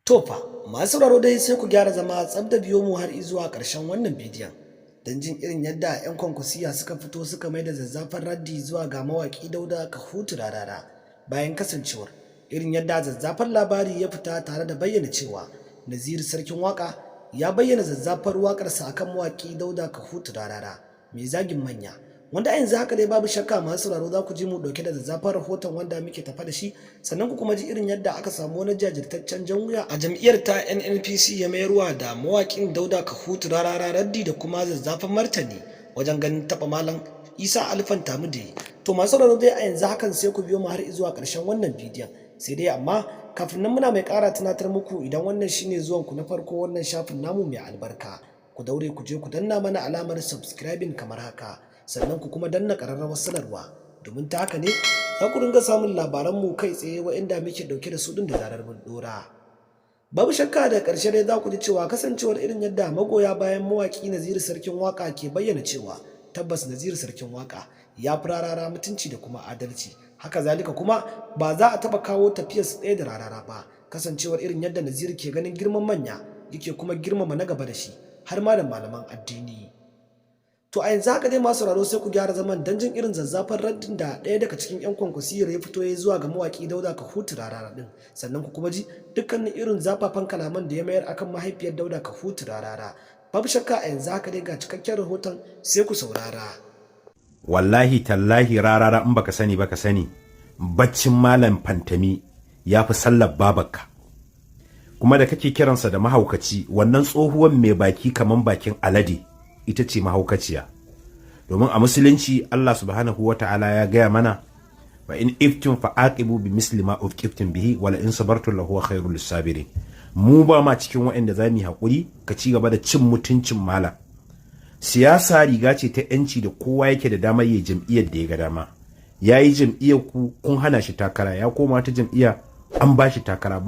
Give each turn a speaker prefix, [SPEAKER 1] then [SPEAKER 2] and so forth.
[SPEAKER 1] To fa, masu sauraro dai, sai ku gyara zama tsab da biyo mu har zuwa ƙarshen wannan bidiyon don jin irin yadda 'yan Kwankwasiyya suka fito suka mai da zazzafan raddi zuwa ga mawaƙi Dauda Kahutu Rarara, bayan kasancewar irin yadda zazzafan labari ya fita tare da bayyana cewa Naziru Sarkin Waƙa ya bayyana zazzafar waƙarsa akan mawaƙi Dauda Kahutu Rarara mai zagin manya, wanda a yanzu haka dai babu shakka, masu sauraro, za ku ji mu ɗauke da zazzafan rahoton wanda muke tafa da shi. Sannan ku kuma ji irin yadda aka samu wani jajirtaccen jan wuya a jam'iyyar ta NNPC ya mayarwa da mawaƙin Dauda Kahutu Rarara raddi da kuma zazzafan martani wajen ganin taɓa Malam Isa Ali Pantami da. To, masu sauraro dai, a yanzu hakan sai ku biyo mu har zuwa ƙarshen wannan bidiyon. Sai dai amma kafin nan, muna mai ƙara tunatar muku, idan wannan shine zuwan ku na farko wannan shafin namu mai albarka, ku daure ku je ku danna mana alamar subscribing kamar haka, sannan ku kuma danna ƙararrawar sanarwa, domin ta haka ne za ku dinga samun labaranmu kai tsaye waɗanda muke ɗauke da su ɗin da zarar mun ɗora. Babu shakka, da ƙarshe dai za ku ji cewa kasancewar irin yadda magoya bayan mawaƙi Naziru Sarkin Waƙa ke bayyana cewa tabbas Naziru Sarkin Waƙa ya fi Rarara mutunci da kuma adalci. Haka zalika kuma ba za a taɓa kawo tafiyar su ɗaya da Rarara ba, kasancewar irin yadda Naziru ke ganin girman manya, yake kuma girmama na gaba da shi, har ma da malaman addini. To, a yanzu haka dai, masu sauraro, sai ku gyara zaman don jin irin zazzafan raddin da ɗaya daga cikin 'yan Kwankwasiyyar ya fito ya zuwa ga mawaƙi Dauda Kahutu Rarara ɗin, sannan ku kuma ji dukkanin irin zafafan kalaman da ya mayar akan mahaifiyar Dauda Kahutu Rarara. Babu shakka, a yanzu haka dai ga cikakken rahoton, sai ku saurara.
[SPEAKER 2] Wallahi tallahi, Rarara, in baka sani baka sani, baccin Malam Pantami ya fi sallar babarka. Kuma da kake kiransa da mahaukaci, wannan tsohuwan mai baki kaman bakin alade ita ce mahaukaciya, domin a Musulunci Allah Subhanahu wa Ta'ala ya gaya mana: "Wa in uqibtum fa aqibu bi misli ma uqibtum bihi wa la in sabartum lahu khairul lisabirin." Mu ba ma cikin waɗanda za mu yi haƙuri ka ci gaba da cin mutuncin malam. Siyasa riga ce ta yanci da kowa yake da damar yi jam'iyyar da ya ga dama. Ya yi jam'iyyar ku, kun hana shi takara, ya koma ta jam'iyya, an ba shi takara.